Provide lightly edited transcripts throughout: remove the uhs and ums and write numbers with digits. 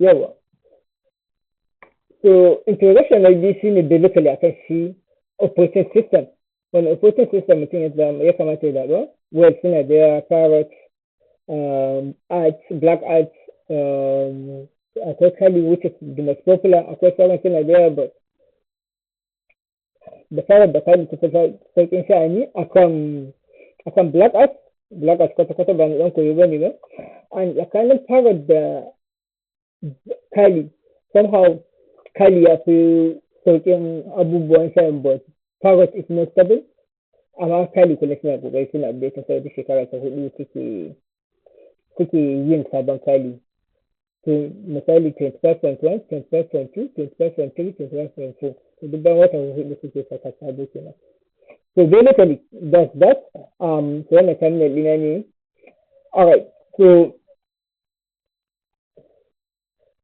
Yawa, so introduction na biyu shine basically akan shi operating system. Wani operating system mutum ya kamata ya zaɓa? Well, suna da yawa: Parrot, Arch, Black Arch, akwai Kali, which is the most popular, akwai sauran suna da yawa, but da Parrot da Kali ta fi sauƙin sha'ani akan Black Arch. Black Arch kwata-kwata ba na ɗan koyo ba ne ba. And tsakanin Parrot da Kali, somehow Kali ya fi sauƙin abubuwan sha'ani, but Parrot is more stable. Amma Kali kullum suna ƙoƙari suna update, saboda shekara ta huɗu suke yin sabon Kali. To misali 25.1, 25.2, 25.3, 25.4, to duk bayan watan 4 suke saka sabo kenan. So basically that's that. So wannan terminal ɗina ne. Alright, so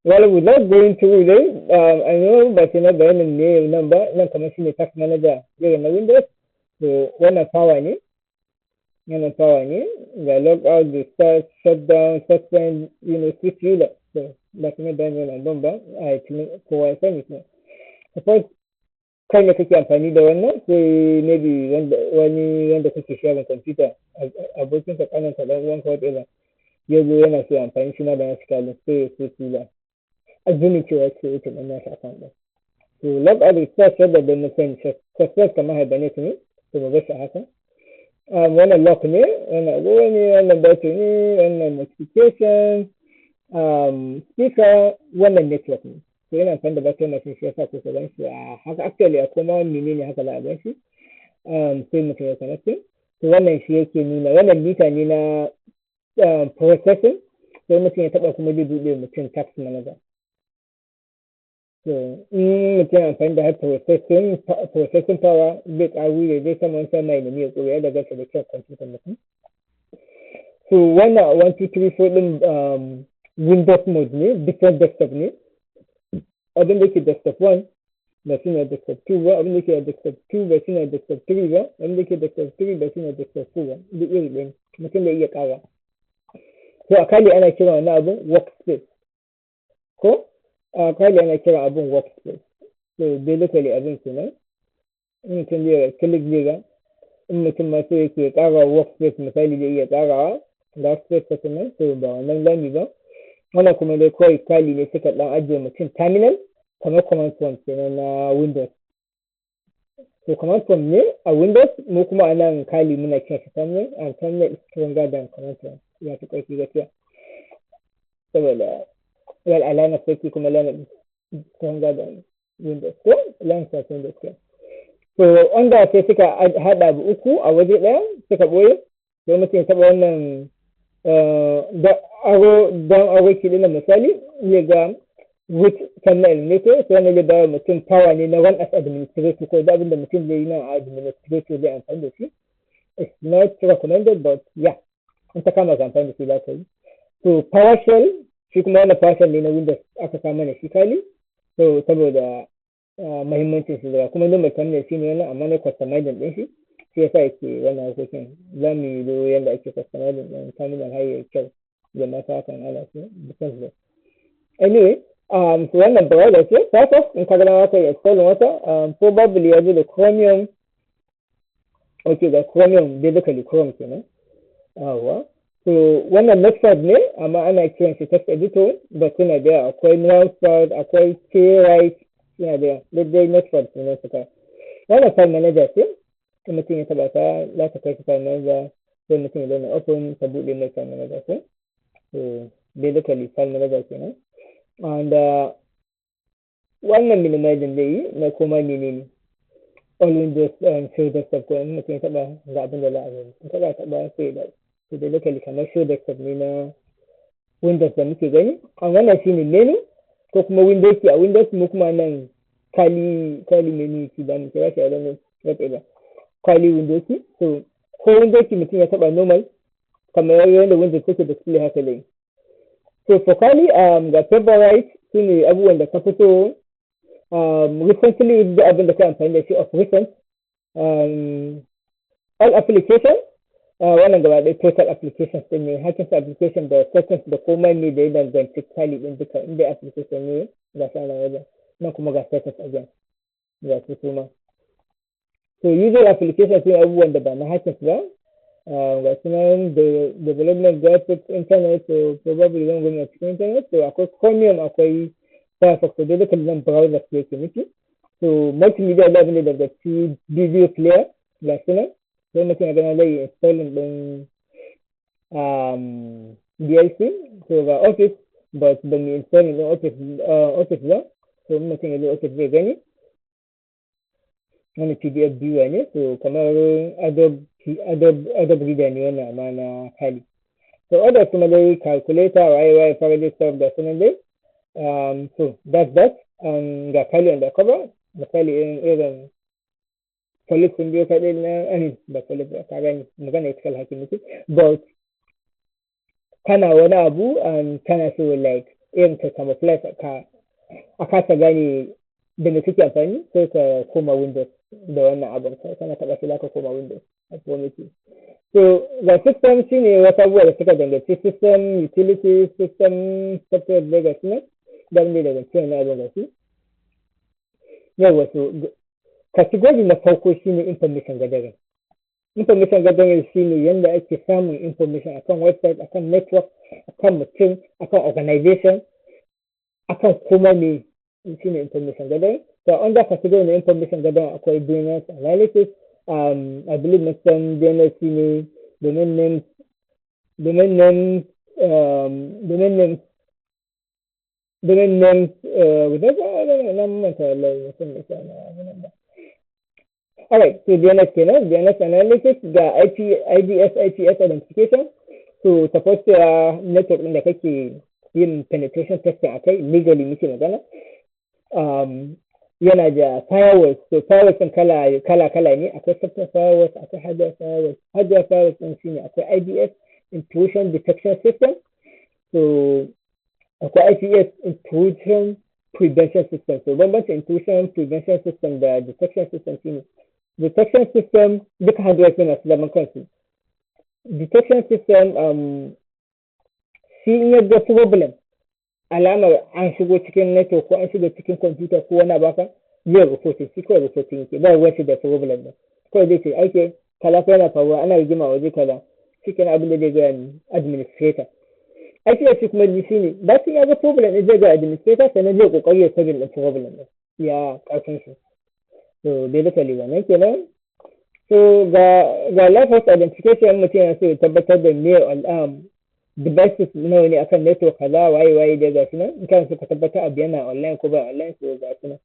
well, without going through dai, I know ba sai na bayanin me nan ba. Nan kamar shine task manager irin na Windows. So wannan power ne, wannan power ne, ga log out, restart, shutdown, suspend, switch user. So ba sai na bayanin wannan ban ba, a tuni kowa ya sani. Kuma suppose kai ne kake amfani da wannan, sai maybe wanda wani wanda kake sharing computer, abokinka, ƙaninka, ɗan uwanka, whatever, ya zo yana so ya amfani shi ma da nashi Kali, sai ya switch user, assuming cewa ce ɗin nashi account ɗin. To log out, restart, shutdown da mun sani, suspend kamar hibernate ne, to mu bar shi a haka. Wannan lock ne, wannan agogo ne, wannan battery ne, wannan notification, speaker, wannan network ne. To yana amfani da virtual machine, shi yasa kuka gan shi a haka. Actually, a kuma menene haka za a gan shi, sai mutum ya connecting. To wannan shi yake nuna wannan mita ne na processing. Sai mutum ya taɓa kuma zai buɗe mutum task manager. So in mutum yana amfani da high processing power, zai ƙaru ya zai sama wani mai nemi ya ƙure, ya danganta da kyan kwamfutar mutum. So wannan 1, 2, 3, 4 ɗin Windows mode ne, different desktop ne. Abin da yake desktop 1 ba shi ne desktop 2 ba, abin da yake desktop 2 ba shi ne desktop 3 ba, abin da yake desktop 3 ba shi ne desktop 4 ba. Duk iri ɗaya, mutum da iya ƙara. So a Kali ana kiran wannan abin workspace, ko a Kali ana kiran abin workspace. So basically abin kenan, in mutum zai click zai ga, in mutum ma so yake ƙara workspace misali, zai iya ƙarawa ga workspace ta nan. So ba wannan zamu ba. Wannan kuma dai kawai Kali ne suka ɗan ajiye mutum terminal, kamar command prompt kenan na Windows. So command prompt ne a Windows, mu kuma a nan Kali muna kiran shi terminal, and terminal is stronger than command prompt, ya fi ƙarfi gaskiya, saboda well, a Linux yake, kuma Linux is stronger than Windows, ko Linux ya fi Windows ke. So wanda sai suka haɗa abu uku a waje ɗaya suka ɓoye. Sai mutum ya taɓa wannan da arrow, down arrow key ɗin misali, zai ga root terminal emulator. Sai wannan zai bayar mutum power ne na run as administrator, ko da abin da mutum zai yi nan a administrator zai amfani da shi. It's not recommended, but yeah, in ta kama ka amfani da shi za ka yi. So PowerShell shi kuma, wannan PowerShell ne na Windows aka kama mana shi Kali. So saboda mahimmancin shi da kuma normal terminal shi ne wannan, amma na customizing ɗin shi, shi yasa yake wannan harkokin. Za mu yi zo yanda ake customizing ɗin terminal har yayi kyau da masu hakan ana so, depends dai. Anyway, so wannan browser ce Firefox. In ka ga dama ka yi installing wata, probably ya zo da Chromium. Okay, ga Chromium, basically Chrome kenan. Yawwa, so wannan Notepad ne, amma ana kiran shi text editor, but suna da yawa. Akwai Notepad, akwai Kwrite, suna da yawa. Duk dai Notepad sunan su kawai. Wannan file manager ce. In mutum ya taɓa ta, za ta kai shi file manager. Sai mutum ya danna open, ta buɗe mai file manager ko. So basically file manager kenan. And wannan minimizing zai yi na koma menene, all windows, show desktop, ko in mutum ya taɓa ga abin da za a gani. In ka taɓa sai da, so basically kamar show desktop ne na Windows da muke gani. And wannan shine menu ko kuma windows key a Windows. Mu kuma nan Kali menu key za mu kira shi, I don't know, whatever, Kali window key. So ko window key mutum ya taɓa, normal kamar yadda Windows take display haka dai. So for Kali, ga favorite, su ne abubuwan da ka fito recently, duk abin da ka amfani da shi of recent, all application, Wannan gaba ɗaya total applications ɗin ne, hacking application da settings da komai ne da ya danganci Kali ɗin duka. Inda application ne, ga shi a nan wajen. Nan kuma ga settings again, ga su suma. So user application su abubuwan da ba na hacking ba, ga su nan: development, graphics, internet. So probably zan gani a cikin internet. So akwai Chromium, akwai Firefox. So dai duka nan browser su yake nufi. So multimedia da abin da daga ci video player, ga su nan. Sai mutum ya gana zai installing ɗin VLC. So ga Office, but ba mu installing ɗin Office ba. So in mutum ya zo Office zai gani. Wani PDF viewer ne, so kamar Adobe Reader ne wannan, amma na Kali. So others kuma dai, calculator, waye waye, parallel stuff, ga sunan dai. So that's that. Ga Kali under cover. Misali, irin police sun biyo kaɗai na, I mean, ba police ba, ka gani, magana ethical hacking nake, but kana wani abu and kana so like irin ka camouflage, ka a kasa gane da me kake amfani, sai ka koma Windows da wannan abun. Kana taɓa shi, ka koma Windows a promise. So ga system, shine wasu abubuwa da suka danganci system utility, system software da ga su nan, da da danganci wannan abun, ga su. Yawwa, so category na farko shine information gathering. Information gathering shine yanda ake samun information akan website, akan network, akan mutum, akan organization, akan kuma me, shine information gathering. So under category na information gathering akwai DNS analysis. I believe mun san DNS shine domain names, domain names, domain names, domain names guda na manta wallahi, san me na abun ba. Alright, so DNS kenan, DNS analysis. Ga IP, IDS, IPS identification. So suppose cewa network ɗin da kake yin penetration testing akai, legally muke magana, yana da firewalls. So firewalls ɗin kala kala kala ne: akwai software firewalls, akwai hardware firewalls. Hardware firewalls ɗin shine akwai IDS, intrusion detection system. So akwai IPS, intrusion prevention system. So bambancin intrusion prevention system da detection system shine detection system duka hardware ne masu zaman kansu. Detection system, shi in ya ga problem, alamar an shigo cikin network ko an shigo cikin computer ko wani baka, zai reporting. Shi kawai reporting yake, ba ruwan shi da problem ɗin. Kawai zai ce, "Okay, kaza fa yana faruwa, ana rigima waje kaza." Shi kenan, abin da zai gaya administrator. IPS kuma shi ne bacin ya ga problem ɗin, zai ga administrator, sannan zai kokari ya solve ɗin problem ɗin ya ƙarfin shi. So basically wannan kenan. So ga live host identification. Mutum yana so ya tabbatar da me, devices nawa ne akan network kaza, waye waye da ga shi nan. In kana so ka tabbatar abu yana online ko ba online, so ga shi nan.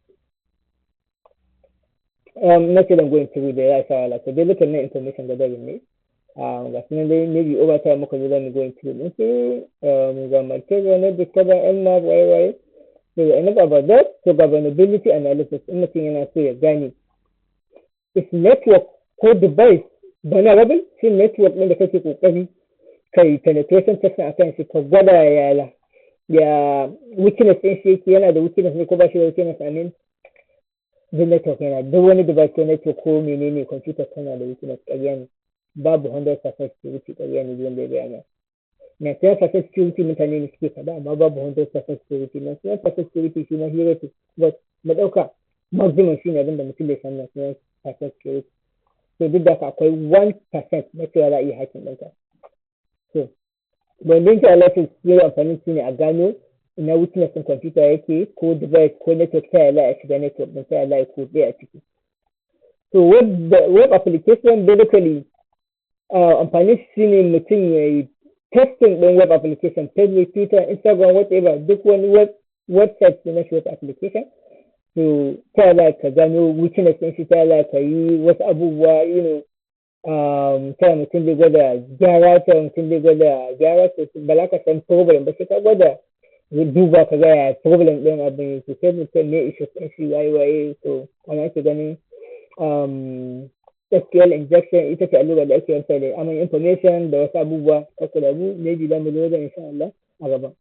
Na ce dan going through da ya sa wala. So basically na information gathering ne, ga su nan dai. Maybe over time muka zo zamu going through din su. Ga material na discover, Nmap, waye waye. So enough about that. So ga vulnerability analysis. In mutum yana so ya gane is network ko device vulnerable, shi network ɗin da kake kokari kai penetration testing akan shi, ka gwada ya weakness ɗin shi yake, yana da weakness ne ko ba shi da weakness. I mean, duk network yana, duk wani device ko network ko menene, computer tana da weakness. Ƙarya ne babu 100% security, ƙarya ne wanda ya gaya ma. 99% security mutane ne suke faɗa, amma babu 100% security. 99% security shi ma hira ce, but mu ɗauka maximum shi ne abinda mutum bai san 99% security. So duk da haka akwai 1% na cewa za a iya hacking ɗinka. So vulnerability analysis yau amfani shi ne a gano ina weakness ɗin computer yake, ko device, ko network, ta yaya za a shiga network ɗin, ta yaya za a yi kutse a ciki. So web application, basically amfani shi ne mutum ya yi testing ɗin web application: Facebook, Twitter, Instagram, whatever, duk wani website na shi web application. So ta yaya ka gano weakness ɗin shi, ta yaya ka yi wasu abubuwa, ta mutum zai gwada gyara, ta mutum zai gwada gyara. So ba za ka san problem ba sai ka gwada duba ka ga yaya problem ɗin abin yake, sai mutum ne issues ɗin shi, waye waye. So wani ake ganin SQL injection, ita ce allura da ake website da aman information da wasu abubuwa. Kakku da mu, maybe za mu zo wajen insha Allah a gaba.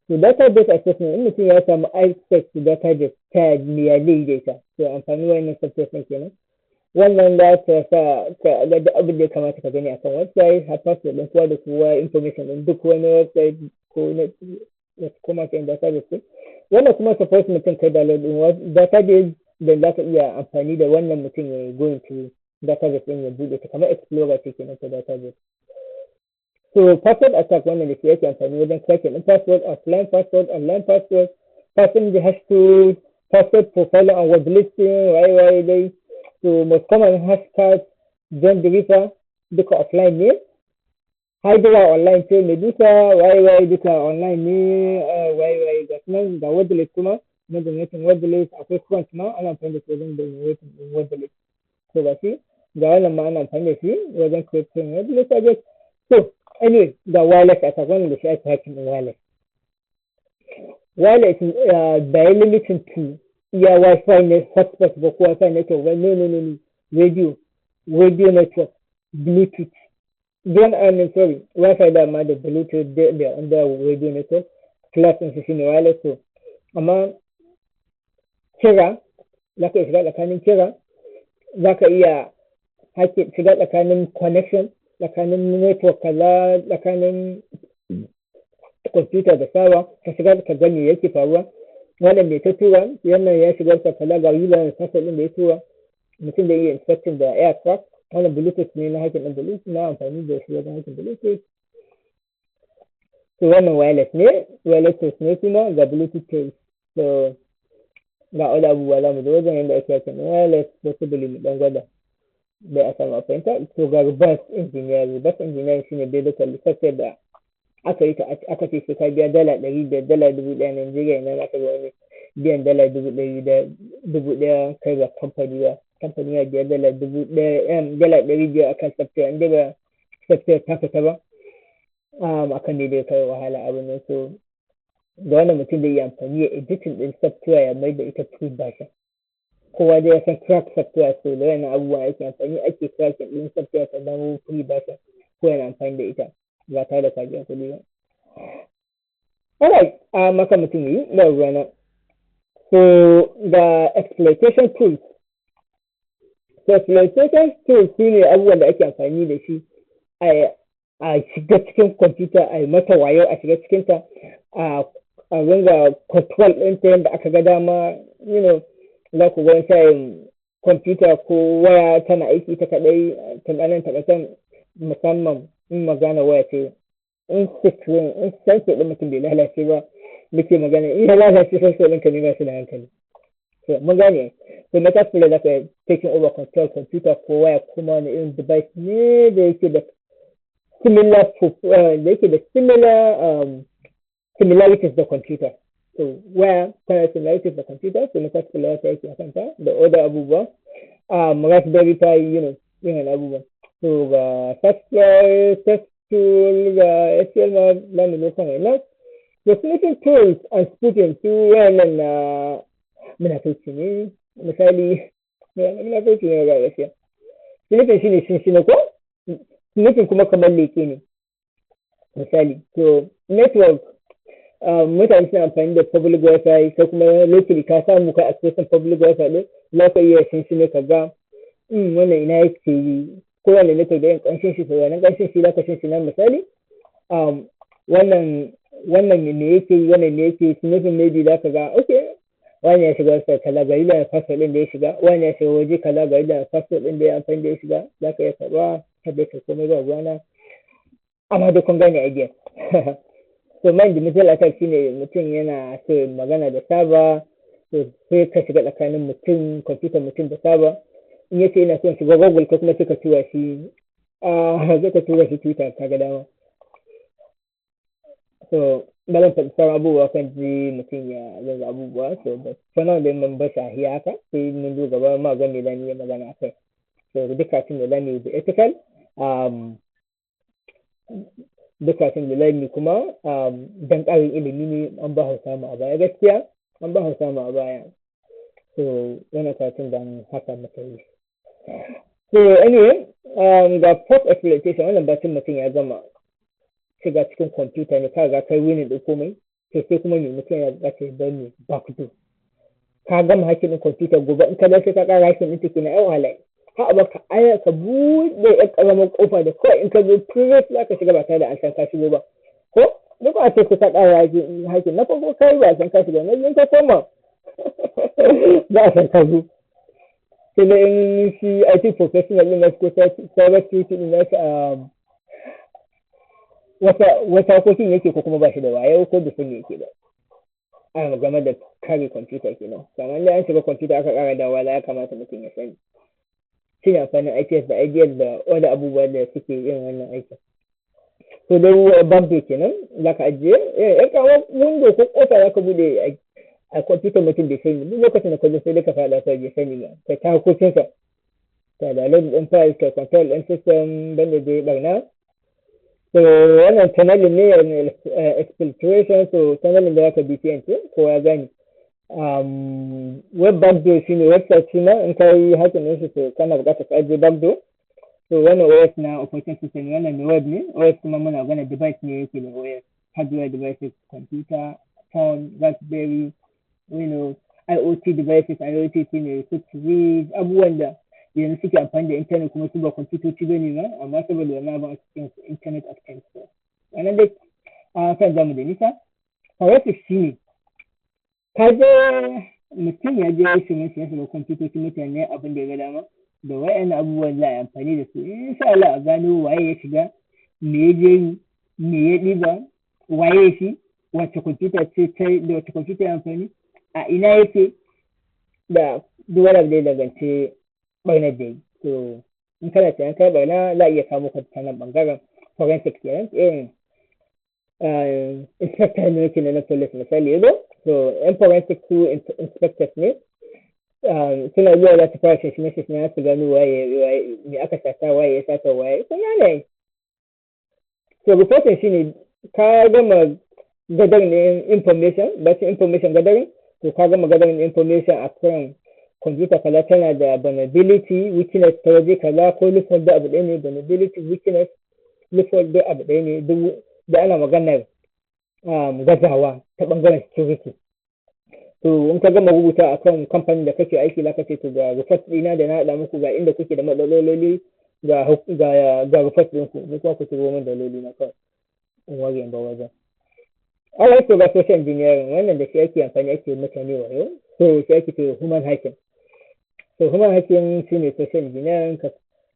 So database assessment, in mutum ya samu access to database, ta ya zai yi da ita? So amfani wayannan software ɗin kenan. Wannan za ta sa ka ga duk abin da ya kamata ka gani akan website, har password ɗin kowa da kowa, information ɗin duk wani website ko na kuma kan database ɗin. Wannan kuma, suppose mutum kai download ɗin database da za ka iya amfani da wannan, mutum ya going to database ɗin, ya buɗe ta kamar explorer ce kenan ta database. So password attack, wannan da shi yake amfani wajen cracking ɗin password, offline password, online password, passing the hash tool, password profiling and word listing, waye waye dai. So most common, Hashcat, John the Ripper, duka offline ne. Hydra online ce, Medusa, waye waye, duka online ne, waye waye, ga sunan. Ga wordlist kuma na generating wordlist. Akwai Crunch ma, ana amfani da shi wajen generating din wordlist. So ga shi, ga wannan ma ana amfani da shi wajen creating wordlist, I guess. So anyway, ga wireless attack, wannan da shi ake hacking din wireless. Wireless by limiting to iya Wi-Fi ne, hotspot ba ko Wi-Fi network ba. No, no, no, no. Radio network, Bluetooth. Don, I mean, sorry, Wi-Fi da ma da Bluetooth da under radio network class ɗin su shine wireless. So amma kira, za ka iya shiga tsakanin kira, za ka iya shiga tsakanin connection, tsakanin network kaza, tsakanin kwamfuta da server, ka shiga ka ga me yake faruwa, wannan mai ta tura, wannan ya shiga ta kaza, ga user da password ɗin da ya tura. Mutum da iya inspecting da Aircrack. Wannan Bluetooth ne, na hacking ɗin Bluetooth, na amfani da shi wajen hacking Bluetooth. So wannan wireless ne, wireless ne kuma ga Bluetooth tools. So ga wani abubuwa, za mu zo wajen yadda ake hacking ɗin wireless, possibly mu ɗan gwada bai a samu a fahimta. To ga reverse engineering. Reverse engineering shine basically software da aka yi ta, aka ce sai ka biya $500, $1,000. Najeriya ina aka ga wani biyan $1,100 da 1,000? Kai ba kamfani ba, kamfani ya biya $1,000, $500 akan software, inda ba software ta fita ba, akan ne dai kai wahala abu ne. So da wannan mutum zai iya amfani ya editing din software, ya mai da ita free version. Kowa dai ya san crack software. So da wannan abubuwan ake amfani ake cracking din software ta zama free version, ko yana amfani da ita ba tare da ka biyan kuɗi ba. Alright, a maka mutum yi ba ruwana. So ga exploitation tools. So exploitation tools su ne abubuwan da ake amfani da shi a shiga cikin kwamfuta, a yi mata wayo, a shiga cikinta, a ringa control ɗinta yadda aka ga dama. Za ku ga wani sa'in kwamfuta ko waya tana aiki ta kaɗai, taɓa nan, taɓa can, musamman in magana waya ce, in screen, in sensor ɗin mutum bai lalace ba muke magana. In ya lalace, sensor ɗinka ne ba shi da hankali. So mun gane. So Metasploit za ka taking over control computer ko waya, kuma wani irin device ne da yake da similar similarities da computer. So waya tana similarities da computer, so Metasploit ta yake akan ta da other abubuwa, Raspberry Pi, irin abubuwa. So ga searchsploit, test tool, ga SQL ma za mu zo kan wannan. So sniffing tools and spoofing, su wayannan na munafurci ne. Misali, munafurci ne ga gaskiya. Sniffing shine shinshina, ko sniffing kuma kamar leke ne misali. To network, mutane suna amfani da public Wifi, ko kuma locally ka samu ka access public Wifi din, za ka iya shinshine ka ga wannan ina yake yi, ko wanda network da yin ƙanshin shi. To wannan ƙanshin shi za ka shinshina misali, wannan me yake yi, wannan me yake yi. Sniffing, maybe za ka ga, okay, wani ya shiga website kaza, ga da password ɗin da ya shiga, wani ya shiga waje kaza, ga da password ɗin da ya amfani da ya shiga. Za ka iya karɓa ka dai ka komai, ba ruwana, amma dai kun gane idea. So man in the middle attack shine mutum yana so magana da server, to sai ka shiga tsakanin mutum, computer mutum da server. In yace ina son shiga Google, ko kuma sai ka tura shi sai ka tura shi Twitter, ka ga dama. So ba zan faɗi sauran abubuwa kan ji mutum ya zanga abubuwa. So but for now dai mun bar shi a iya haka, sai mun zo gaba ma ga me zamu yi magana akai. So duk karatun da zamu yi da ethical, duk karatun da zamu yi kuma dan ƙarin ilimi ne. An ba Hausa mu a baya, gaskiya an ba Hausa mu a baya. So wannan karatun dan haka muka yi. So anyway, ga post exploitation. Wannan batun mutum ya gama shiga cikin kwamfuta ne, ka ga kai winning ɗin komai, to sai kuma me? Mutum ya buƙatar bar me? Backdoor. Ka gama hacking ɗin kwamfuta, gobe in ka sai ka ƙara hacking ɗin take na ai wahala. Ha ba ka aya ka buɗe ƴar ƙaramar ƙofa da kawai in ka zo private za ka shiga ba tare da an san ka shigo ba. Ko duk a ce ka ƙara hacking na farko, kai ba a san ka shiga, na biyu ka koma za a san ka zo. Sai dai in shi IT professional ɗin nasu ko cyber security ɗin nasu a wata harkokin yake, ko kuma ba shi da wayo, ko bai san me yake ba. Ana game da kare kwamfuta kenan. Kamar dai an shiga kwamfuta aka ƙara dawowa, ya kamata mutum ya sani. Shi ne amfanin IPS da IDS da wani abubuwa da suke yin wannan aikin. To dai backdoor kenan, za ka ajiye yan kawo window ko ƙofa za ka buɗe a kwamfutar mutum bai sani. Duk lokacin da ka zo, sai dai ka faɗa ka bai sani ba, kai ta harkokinka, ka download ɗin files, ka control ɗin system, banda dai ɓarna. So wannan tunneling ne, exfiltration. So tunneling da zaka VPN ce, kowa ya gane. Web backdoor shine website shi ma in ka yi hacking ɗin shi, to kana buƙatar ka ajiye backdoor. So wannan OS na operating system, wannan ne web ne. OS kuma muna magana device ne yake da OS, hardware devices, computer, phone, Raspberry, IoT devices. IoT shine su TVs, abubuwan da yanzu suke amfani da internet kuma su ba kwamfutoci ba ne ma, amma saboda wannan abin a cikin su Internet of Things. So wannan dai a kan zamu da nisa. Forensics shine ka je, mutum ya je ya shiga shi ya shiga kwamfutocin mutane abin da ya ga dama. Da wayannan abubuwan za a yi amfani da su, insha Allah, a gano waye ya shiga, me ya je yi, me ya ɗiba, waye shi, wace kwamfuta ce ta da wace kwamfuta ya amfani, a ina yake, da duk wani abu da ya danganci ɓarnar da yi. To in kana tunanin kai ɓarna, za a iya kamo ka ta nan ɓangaren forensic kenan. Irin inspector ne yake na police misali yazo. So yan forensic su inspectors ne, suna zuwa za su fara shi shi na su gano waye, me aka sata, waye ya sata, waye kun gane. So reporting shine ka gama gathering information. Bacin information gathering, to ka gama gathering information akan computer kaza tana da vulnerability, weakness ta waje kaza, ko loophole da abu ɗaya ne. Vulnerability, weakness, loophole duk abu ɗaya ne, duk da ana maganar gazawa ta ɓangaren security. To in ka gama rubuta akan kamfanin da kake aiki, zaka ce, "To ga report ɗina da na haɗa muku, ga inda kuke da matsaloli, ga report ɗinku, ni kuma ku turo min daloli na kawai in ware in bar wajen." Allah. To ga social engineering, wannan da shi ake amfani ake mutane wayo. So shi ake ce human hacking. So human hacking shine social engineering. Ka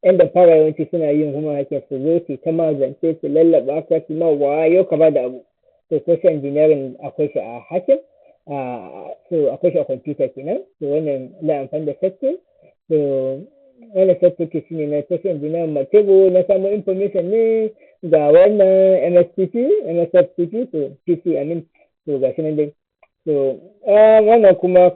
yan da fara yawanci suna yin human hacking, su zo su ta ma zance, su lallaba ka, su ma wayo ka ba da abu. So social engineering akwai shi a hacking, so akwai shi a computer kenan. So wannan na amfani da setting. So wannan setting shine na social engineering. Maltego na samu information ne. Ga wannan MSTP, MSFTP, so PC, I mean. So ga shi nan dai. So wannan kuma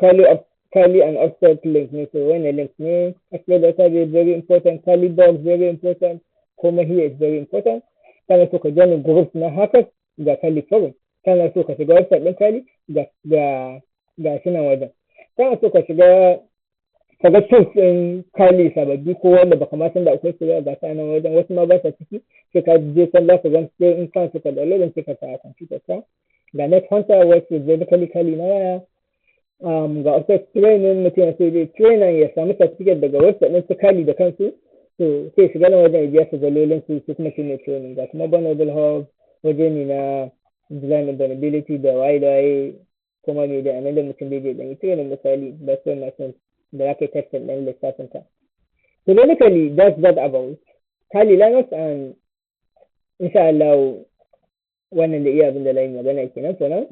Kali and offset link ne. So wannan link ne, exploit database very important, Kali box very important, kuma here is very important. Kana so ka join group na hackers, ga Kali forum. Kana so ka shiga website ɗin Kali, ga shi nan wajen. Kana so ka shiga ka ga tools ɗin Kali sababbi ko wanda baka ma san da akwai su ba, ga ta nan wajen. Wasu ma ba sa ciki, sai ka je can za ka gan. Sai in kan suka download, sai ka sa a computer ka. Ga Net Hunter, wacce basically Kali na waya. Ga offset training, mutum ya sai dai training ya samu certificate daga website ɗin su Kali da kansu. To sai shiga nan wajen ya biya su dalolin su, su kuma shine training. Ga kuma Vulnerable Hub, waje ne na design vulnerability da waye da waye kuma me da anan da mutum zai je dan yi training, misali virtual machine da za ka yi testing ɗin lissafin ka. So basically that's that about Kali Linux, and insha Allah wannan da iya abin da na yi magana kenan for now.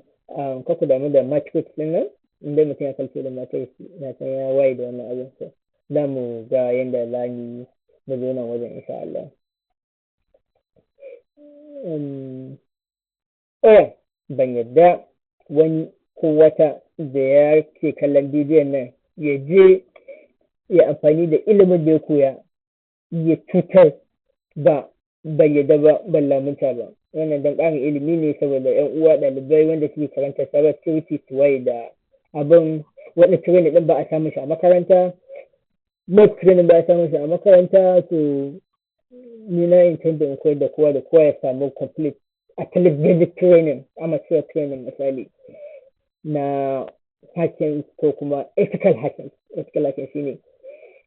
Ka ku damu da matrix ɗin nan, inda mutum ya kalce da matrix na san ya waye da wannan abin. So za mu ga yanda za mu mu zo nan wajen insha Allah. Oh, ban yadda wani ko wata da ya ke kallon bidiyon nan ya je ya amfani da ilimin da ya koya ya cutar ba. Ban yadda ba, ban lamunta ba. Wannan don ƙarin ilimi ne saboda 'yan uwa ɗalibai wanda suke karanta cyber security su waye da abin. Wannan training ɗin ba a samun shi a makaranta, not training ba a samun shi a makaranta. To ni na intend in koyar da kowa da kowa ya samu complete, at least basic training, amateur training misali na hacking ko kuma ethical hacking. Ethical hacking shine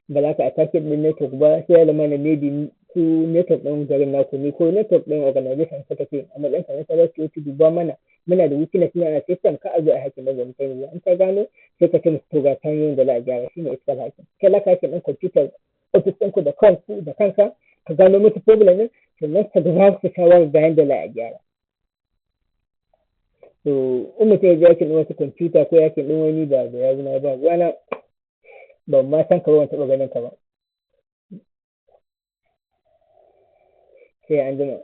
Ba za ka attacking ɗin network ba, sai ya zama na maybe su network ɗin garin naku ne ko network ɗin organization suka ce, a matsayin ka na cyber security, duba mana, muna da weakness ne a system, ka a zo a hacking ɗin, ba mu sani ba. In ka gano, sai ka ce musu, to ga hanyoyin da za a gyara. Shine ethical hacking. Kai za ka hacking ɗin computer office ɗinku da kanku da kanka, ka gano musu problem ɗin, sannan ka ba su shawarar ga yanda za a gyara. To in mutum ya je hacking ɗin wasu computer ko hacking ɗin wani, ba da yawuna ba ruwana, ban ma san ka ba, ban taɓa ganin ka ba. Sai an jima.